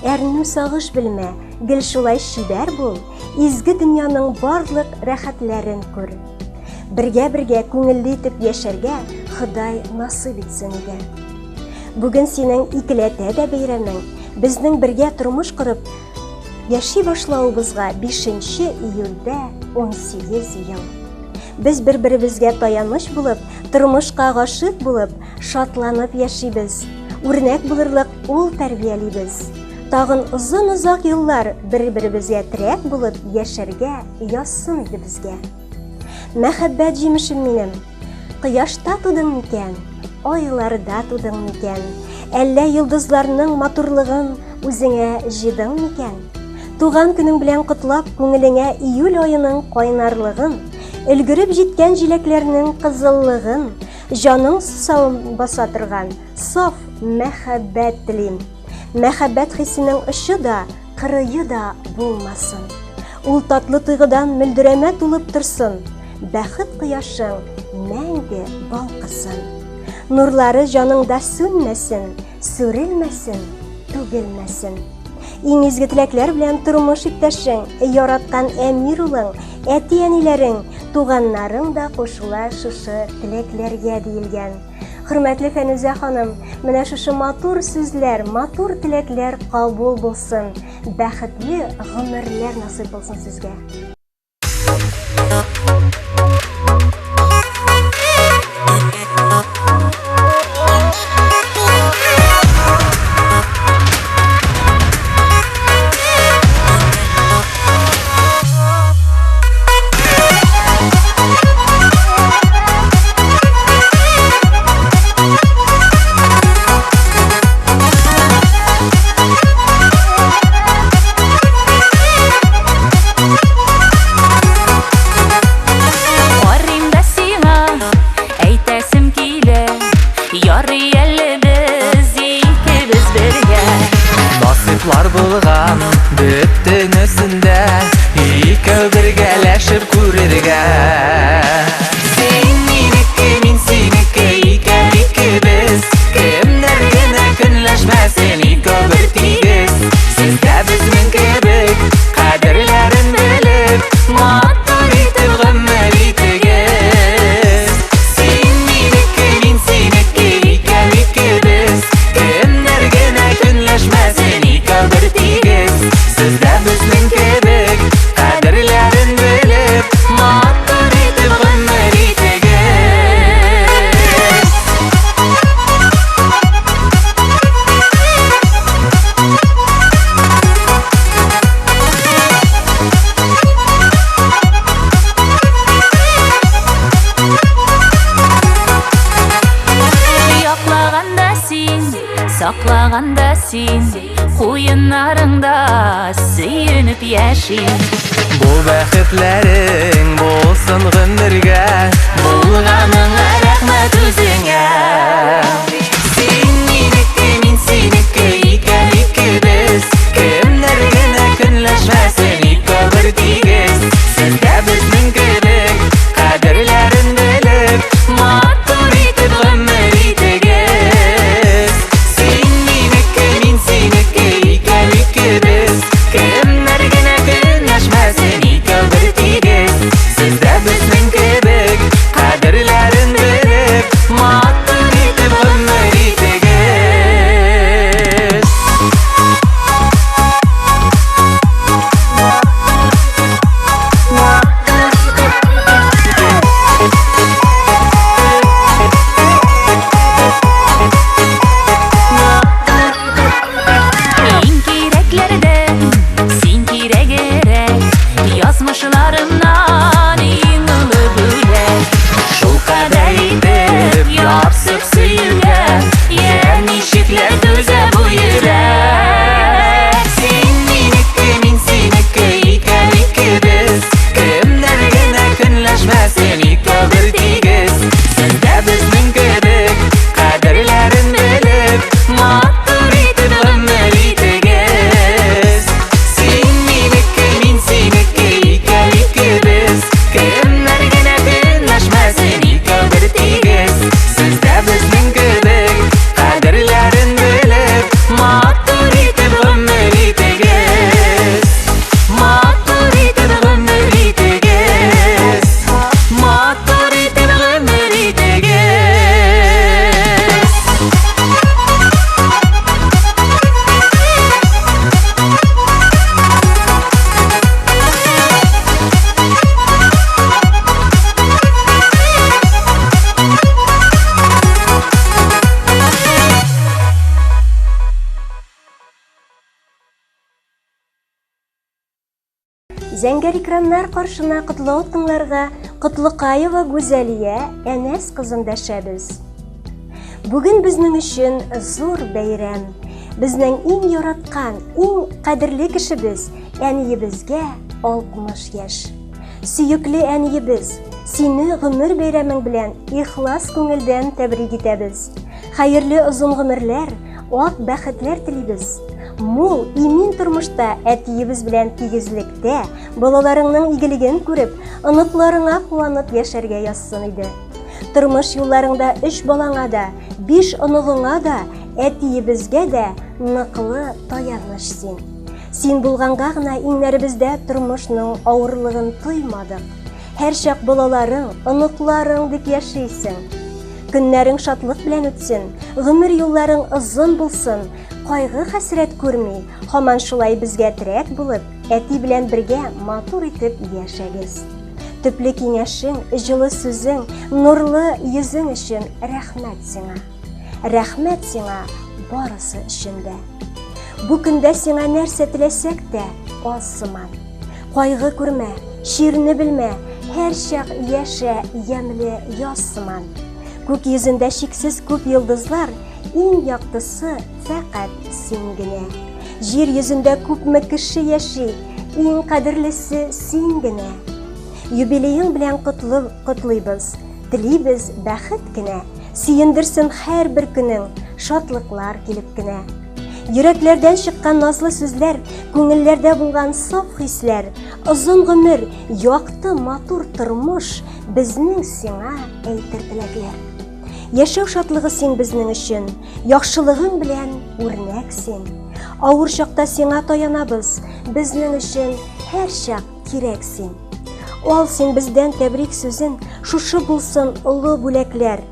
Әрнү сагыш белмә, гел шулай чибәр бул, изге дөньяның барлык рәхәтләрен күр. Бергә-бергә күңелле итеп яшәргә Ходай насыйп итсен иде. Бүген синең икеләтә дә бәйрәмең, безнең бергә тормыш корып яши башлавыбызга 5 июльдә 18 ел. Без бер-беребезгә таяныч булып, тормышка гашыйк булып, шатланып яшибез. Үрнәк булырлык ул тәрбиялибез. Тагын озын-озак еллар бер-беребезгә терәк булып яшәргә язсын иде безгә. Мәхәббәт җимешем минем. Кояшта тудың микән? Айларда тудың микән? Әллә йолдызларның матурлыгын үзеңә җыйдың микән? Туган көнең белән котлап, күңелеңә июль аеның кайнарлыгын, өлгереп җиткән җиләкләрнең кызыллыгын, җаның сусавын баса торган саф мәхәббәт телим. Мәхәббәт хисенең очы да, кырые да булмасын. Ул татлы тойгыдан мөлдерәмә тулып торсын. Бәхет кояшың мәңге балкысын. Нурлары җаныңда сүнмәсен, сүрелмәсен, түгелмәсен. Иң изге теләкләр белән тормыш иптәшең, яраткан Әмир улың, әти-әниләрең, туганнарың да кушыла шушы теләкләргә диелгән. Хөрмәтле Фәнүзә ханым, менә шушы матур сүзләр, матур теләкләр кабул булсын. Бәхетле гомерләр насыйп булсын сезгә. Карыйм да сиңа, әйтәсем килә, Ярый әле без икебез бергә. Насыйплар булган бөтенесендә Икәү бергәләшеп күрергә. Син минеке, мин синеке, икәү икебез. Кемнәр генә көнләшмәсен, икәү бер тигез. Сез дә безнең кебек, кадерләрен белеп, матур итеп гомер итегез. Син минеке, мин синеке, икәү икебез. Кемнәр генә көнләшмәсен, икәү бер тигез. Сез дә безнең кебек, кадерләрен белеп, матур итеп гомер итегез. Яклаганда син, саклаганда син, куеннарыңда сөенеп яшим. Бу бәхетләрең булсын гомергә, булганыңа рәхмәт үзеңә. Син минеке, мин синеке, икәү икебез. Кемнәр генә көнләшмәсен, икәү бер тигез. Сез дә безнең кебек, кадерләрен белеп, матур итеп гомер итегез. Син минеке, мин синеке, икәү икебез. Кемнәр генә көнләшмәсен, икәү бер тигез. Зәңгәр экраннар каршына котлау тыңларга Котлыкаева Гүзәлия Әнәс кызын дәшәбез. Бүген безнең өчен зур бәйрәм. Безнең иң яраткан, иң кадерле кешебез, әниебезгә 60 яшь. Сөекле әниебез, сине гомер бәйрәмең белән ихлас күңелдән тәбрик итәбез. Хәерле озын гомерләр, ак бәхетләр телибез. Мул, имин тормышта әтиебез белән тигезлектә, балаларыңның игелеген күреп, оныкларыңа куанып яшәргә язсын иде. Тормыш юлларыңда өч балаңа да, биш оныгыңа да, әтиебезгә дә ныклы таяныч син. Син булганга гына иңнәребездә тормышның авырлыгын тоймадык. Һәрчак балаларың, оныкларың дип яшисең. Көннәрең шатлык белән үтсен, гомер юлларың озын булсын, кайгы-хәсрәт күрми, һаман шулай безгә терәк булып, әти белән бергә матур итеп яшәгез. Төпле киңәшең, җылы сүзең, нурлы йөзең өчен рәхмәт сиңа. Рәхмәт сиңа барысы өчен дә. Бу көндә сиңа нәрсә теләсәк тә, аз сыман. Кайгы күрмә, чирне белмә, һәрчак яшә ямьле яз сыман. Күк йөзендә чиксез күп йолдызлар, иң яктысы фәкать син генә. Җир йөзендә күпме кеше яши, иң кадерлесе син генә. Юбилеең белән котлы, котлыйбыз, телибез бәхет кенә, сөендерсен һәрбер көнең, шатлыклар килеп кенә. Йөрәкләрдән чыккан назлы сүзләр, күңелләрдә булган саф хисләр, озын гомер, якты, матур тормыш безнең сиңа әйтер теләкләр. Яшәү шатлыгы син безнең өчен, яхшылыгың белән үрнәк син. Авыр чакта сиңа таянабыз, безнең өчен һәрчак кирәк син. Ал син бездән тәбрик сүзен, шушы булсын олы бүләкләр.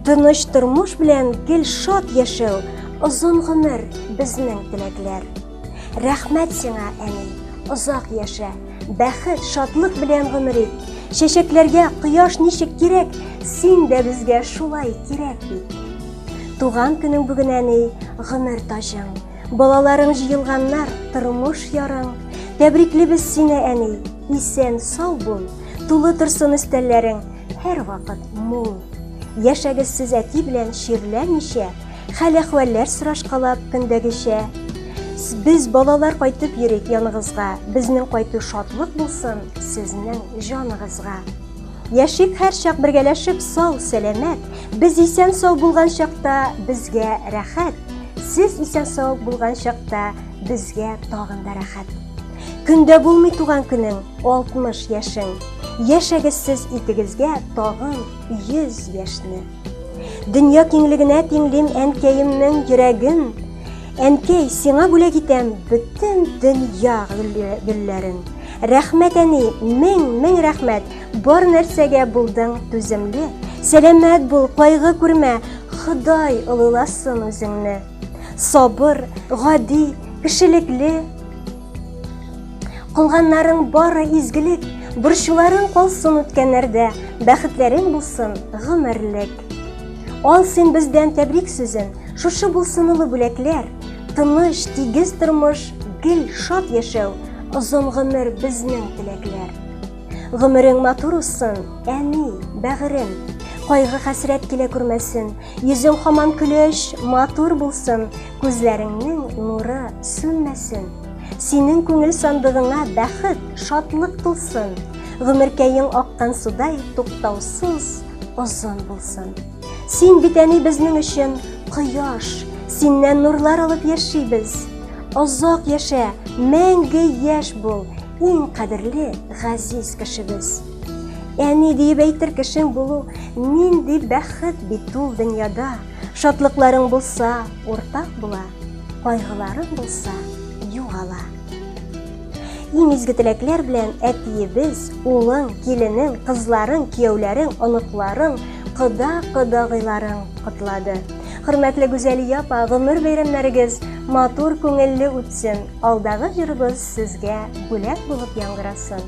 Тыныч тормыш белән гел шат яшәү, озын гомер безнең теләкләр. Рәхмәт сиңа, әни, озак яшә, бәхет, шатлык белән гомер ит. Чәчәкләргә кояш ничек кирәк, син дә безгә шулай кирәк бит. Туган көнең бүген, әни, гомер таҗың. Балаларың җыелганнар, тормыш ярың. Тәбриклибез сине, әни, исән сау бул. Тулы торсын өстәлләрең, һәрвакыт мул. Яшәгез сез әти белән чирләмичә, хәл-әхвәлләр сорашкалап көндәгечә. Без балалар кайтып йөрик яныгызга, безнең кайту шатлык булсын сезнең җаныгызга. Яшик һәрчак бергәләшеп сау, сәламәт. Без исән сау булган чакта безгә рәхәт. Сез исән сау булган чакта безгә тагын да рәхәт. Көндә булмый туган көнең, 60 яшең. Яшәгез сез икегезгә тагын 100 яшьне. Дөнья киңлегенә тиңлим әнкәемнең йөрәген. Әнкәй, сиңа бүләк итәм бөтен дөнья гөлләрен. Рәхмәт, әни, мең, мең рәхмәт. Бар нәрсәгә булдың түземле. Сәламәт бул, кайгы күрмә, Ходай олыласын үзеңне. Сабыр, гади, кешелекле. Кылганнарың бары изгелек, борчуларың калсын үткәннәрдә, бәхетләрең булсын гомерлек. Ал син бездән тәбрик сүзен, шушы булсын олы бүләкләр. Тыныч, тигез тормыш, гел шат яшәү, озын гомер безнең теләкләр. Гомерең матур узсын, әни, бәгырем. Кайгы-хәсрәт килә күрмәсен, йөзең һаман көләч, матур булсын, күзләреңнең нуры сүнмәсен. Синең күңел сандыгыңа бәхет, шатлык тулсын. Гомеркәең аккан судай туктаусыз озын булсын. Син бит әни безнең өчен кояш, синнән нурлар алып яшибез. Озак яшә, мәңге яшь бул, иң кадерле, газиз кешебез. Әни диеп әйтер кешең булу нинди бәхет бит ул дөньяда. Шатлыкларың булса, уртак була, кайгыларың булса, югала. Иң изге теләкләр белән әтиебез, улың, киленең, кызларың, кияүләрең, оныкларың, кода-кодагыйларың котлады. Хөрмәтле Гүзәлия апа, гомер бәйрәмнәрегез матур, күңелле үтсен. Алдагы җырыбыз сезгә бүләк булып яңгырасын.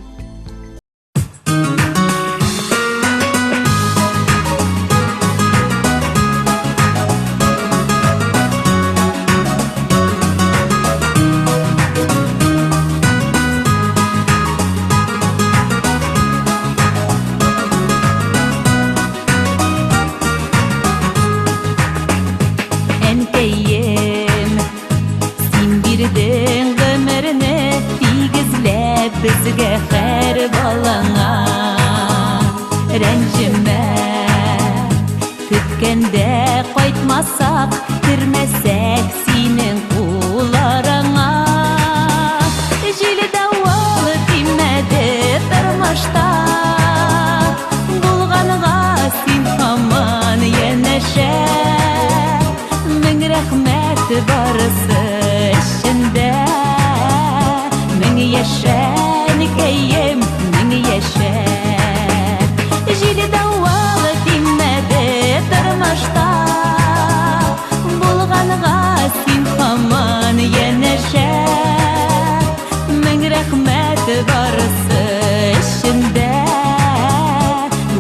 рәнҗемә. Көткәндә кайтмасак, кермәсәк синең кулларыңа. Җил давыл тимәде тормышта, булганга син һаман янәшә. Мең рәхмәт барысы өчен дә. Мең яшә, әнкәем, мең яшә. Җил давыл тимәде тормышта, булганга син һаман янәшә. Мең рәхмәт барысы өчен дә.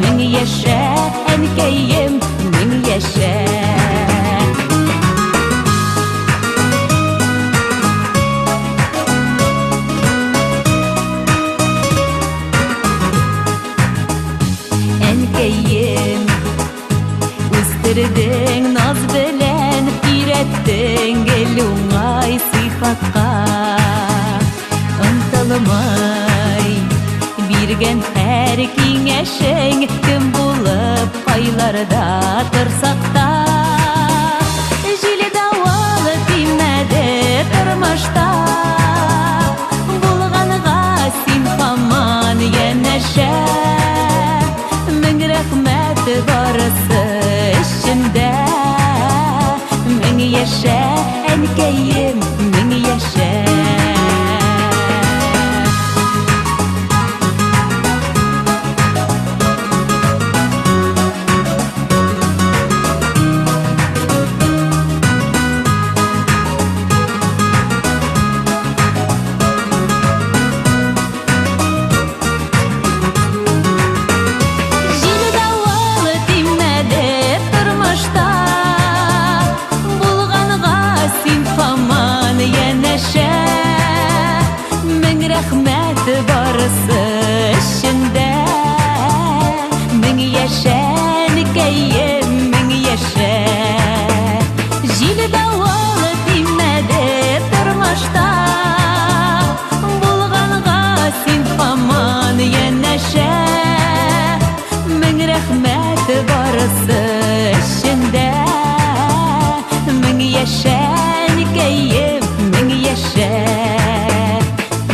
Мең яшә, әнкәем, мең яшә. Әнкәем, үстердең наз белән, өйрәттең гел уңай сыйфатка. Онытылмай биргән һәр киңәшең, кем булып кайларда торсак та. Җил давыл тимәде тормышта, булганга син һаман янәшә. Мең рәхмәт барысы өчен дә. Мең яшә, әнкәем, мең яшә. Җил давыл тимәде тормышта, булганга син һаман янәшә. Мең рәхмәт барысы өчен дә. Мең яшә, әнкәем, мең яшә. Җил давыл тимәде тормышта, булганга син һаман янәшә. Мең рәхмәт барысы өчен дә. Мең яшә, әнкәем, мең яшә.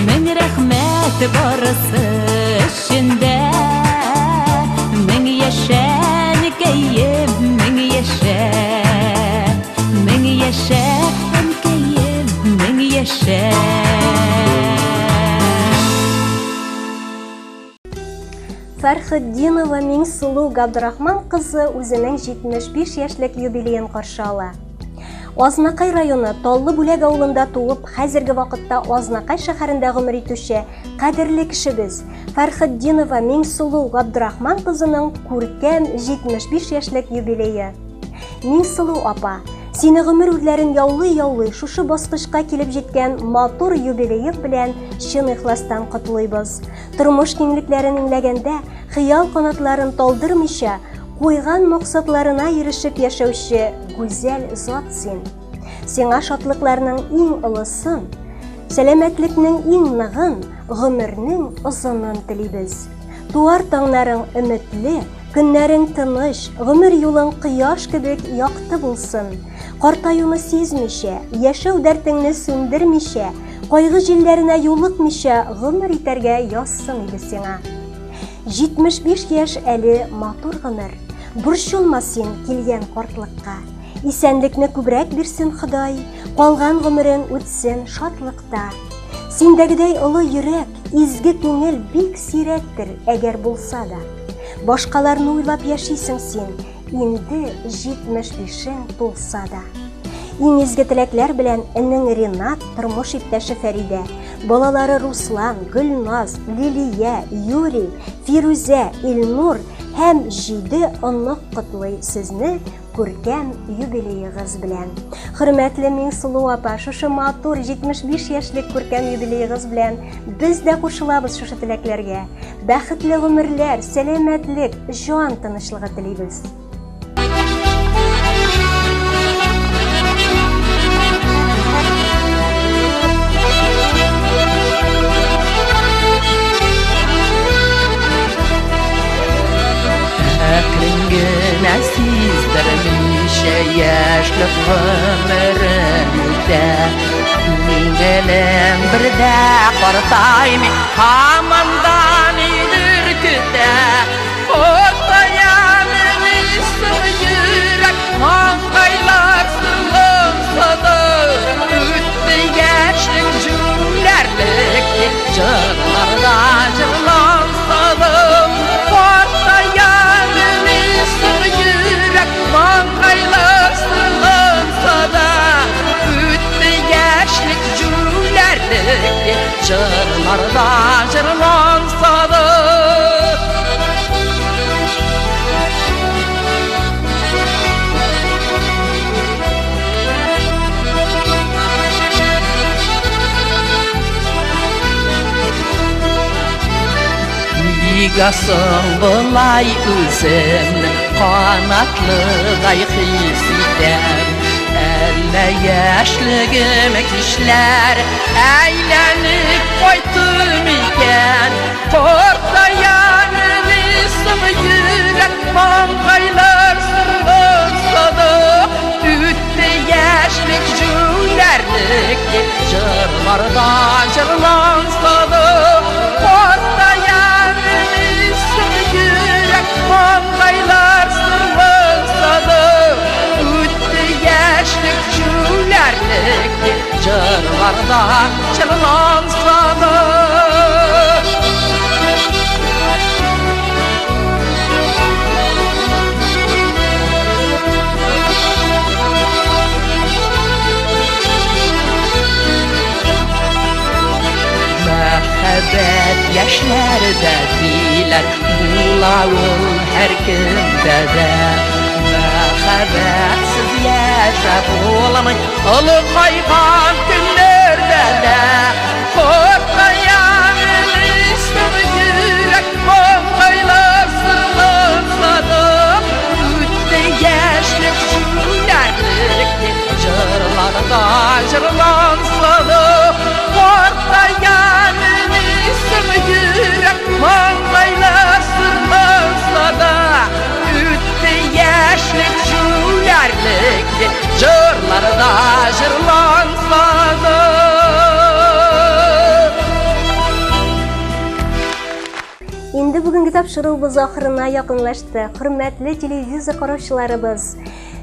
Мең рәхмәт барысы өчен дә. Мең яшә, әнкәем, мең яшә. Мең яшә, әнкәем, мең яшә. Фәрхетдинова Миңсылу Габдрахман кызы үзенең 75 яшьлек юбилеен каршы ала. Азнакай районы Таллы Бүләк авылында туып, хәзерге вакытта Азнакай шәһәрендә гомер итүче кадерле кешебез Фәрхетдинова Миңсылу Габдрахман кызының күркәм 75 яшьлек юбилее. Миңсылу апа, сине гомер үрләрен яулый-яулый шушы баскычка килеп җиткән матур юбилеең белән чын ихластан котлыйбыз. Тормыш киңлекләрен иңләгәндә, хыял канатларын талдырмыйча, куйган максатларына ирешеп яшәүче гүзәл зат син. Сиңа шатлыкларның иң олысын, сәламәтлекнең иң ныгын, гомернең озынын телибез. Туар таңнарың өметле, көннәрең тыныч, гомер юлың кояш кебек якты булсын. Картаюны сизмичә, яшәү дәртеңне сүндермичә, кайгы җилләренә юлыкмыйча гомер итәргә язсын иде сиңа. 75 яшь әле матур гомер. Борчылма син килгән картлыкка. Исәнлекне күбрәк бирсен Ходай, калган гомерең үтсен шатлыкта. Синдәгедәй олы йөрәк, изге күңел бик сирәктер, әгәр булса да. Башкаларны уйлап яшисең син, инде 75-ең тулса да. Иң изге теләкләр белән энең Ринат, тормыш иптәше Фәридә, балалары Руслан, Гөлназ, Лилия, Юрий, Фирүзә, Илнур һәм җиде онык котлый сезне күркәм юбилеегыз белән. Хөрмәтле Миңсылу апа, шушы матур 75 яшьлек күркәм юбилеегыз белән без дә кушылабыз шушы теләкләргә. Бәхетле гомерләр, сәламәтлек, җан тынычлыгы телибез. Әкрен генә сиздермичә яшьлек гомерем үтә. Күңелем бер дә картаймый, һаман да нидер көтә. Картая мени соң йөрәк, маңгайлар сырланса да. Үтте яшьлек җүләрлек дип җырларда җырланса да. Картая мени соң йөрәк, маңгайлар сырланса да. Үтте яшьлек җүләрлек дип җырларда җырланса да. Нигә соң болай үземне канатлыдай хис итәм? Әллә яшьлегем кичләр әйләнеп кайтты микән? Картая мени соң йөрәк, маңгайлар сырланса да. Үтте яшьлек җүләрлек дип җырларда җырланса да. Картая мени соң йөрәк, маңгайлар сырланса да. Үтте яшьлек җүләрлек дип җырларда җырланса да. Мәхәббәт яшьләрдә диләр, була ул һәркемдә дә. Мәхәббәтсез яшәп булмый олыгайган көннәрдә дә. Картая мени соң йөрәк, маңгайлар сырланса да. Үтте яшьлек җүләрлек дип җырларда җырланса да. Картая мени соң йөрәк, маңгайлар сырланса да. Үтте яшьлек җүләрлек дип җырларда җырланса да. Инде бүгенге тапшыруыбыз ахырына якынлашты. Хөрмәтле телевизор караучыларыбыз,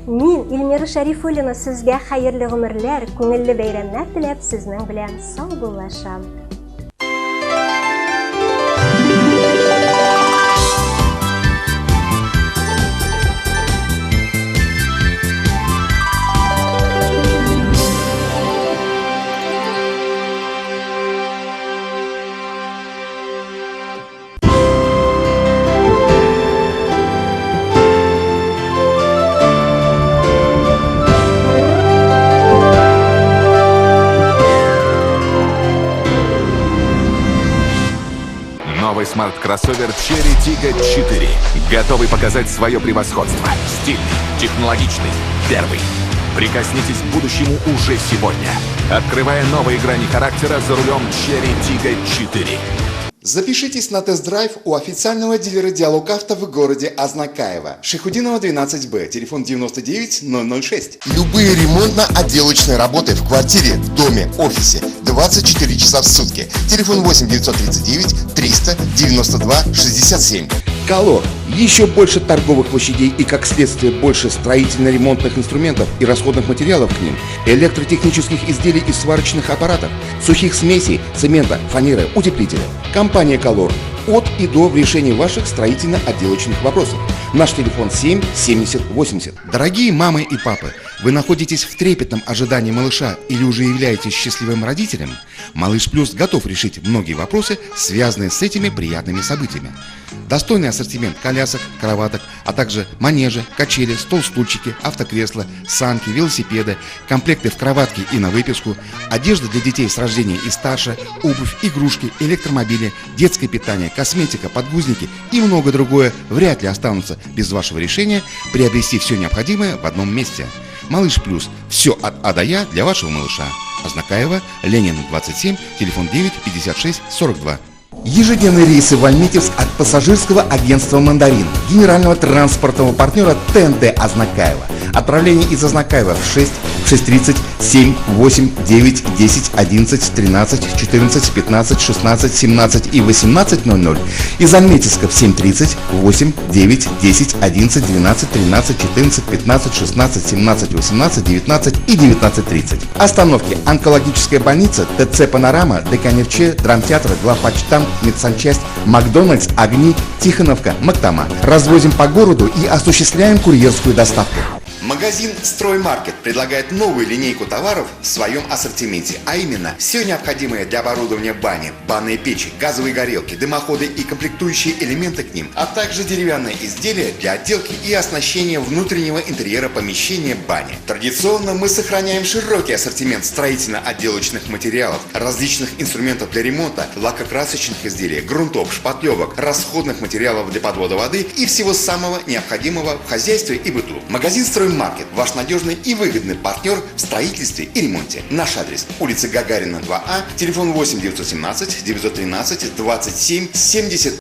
мин, Эльмира Шәрифуллина, сезгә хәерле гомерләр, күңелле бәйрәмнәр теләп, сезнең белән саубуллашам. Новый смарт-кроссовер Chery Tiggo 4. Готовый показать свое превосходство. Стильный, технологичный, первый. Прикоснитесь к будущему уже сегодня. Открывая новые грани характера за рулем Chery Tiggo 4. Запишитесь на тест-драйв у официального дилера «Диалог Авто» в городе Азнакаево. Шайхутдинова 12Б, телефон 99 006. Любые ремонтно-отделочные работы в квартире, в доме, офисе 24 часа в сутки. Телефон 8 939 392 67. Колор. Еще больше торговых площадей и, как следствие, больше строительно-ремонтных инструментов и расходных материалов к ним, электротехнических изделий и сварочных аппаратов, сухих смесей, цемента, фанеры, утеплителя. Компания «Колор» от и до в решении ваших строительно-отделочных вопросов. Наш телефон 7 70 80. Дорогие мамы и папы, вы находитесь в трепетном ожидании малыша или уже являетесь счастливым родителем? Малыш Плюс готов решить многие вопросы, связанные с этими приятными событиями. Достойный ассортимент колясок, кроваток, а также манежи, качели, стол-стульчики, автокресла, санки, велосипеды, комплекты в кроватке и на выписку, одежда для детей с рождения и старше, обувь, игрушки, электромобили, детское питание, косметика, подгузники и многое другое вряд ли останутся без вашего решения приобрести все необходимое в одном месте. Малыш Плюс. Все от А до Я для вашего малыша. Азнакаево, Ленин, 27, телефон 9 56 42. Ежедневные рейсы в Альметьевск от пассажирского агентства «Мандарин», генерального транспортного партнера ТНД Азнакаево. Отправление из Азнакаева в 6, 6:30, 7, 8, 9, 10, 11, 13, 14, 15, 16, 17 и 18:00. Из Альметьевска в 7:30, 8, 9, 10, 11, 12, 13, 14, 15, 16, 17, 18, 19 и 19:30. Остановки: Онкологическая больница, ТЦ «Панорама», ДК «Нефче», Драмтеатр, Главпочтамт, Медсанчасть, Макдональдс, Огни, Тихоновка, Мактама. Развозим по городу и осуществляем курьерскую доставку. Магазин «Строймаркет» предлагает новую линейку товаров в своем ассортименте, а именно все необходимое для оборудования бани, банные печи, газовые горелки, дымоходы и комплектующие элементы к ним, а также деревянные изделия для отделки и оснащения внутреннего интерьера помещения бани. Традиционно мы сохраняем широкий ассортимент строительно-отделочных материалов, различных инструментов для ремонта, лакокрасочных изделий, грунтов, шпатлевок, расходных материалов для подвода воды и всего самого необходимого в хозяйстве и быту. Магазин «Строймаркет» – ваш надежный и выгодный партнер в строительстве и ремонте. Наш адрес: улица Гагарина, 2А, телефон 8 917 913 27 70.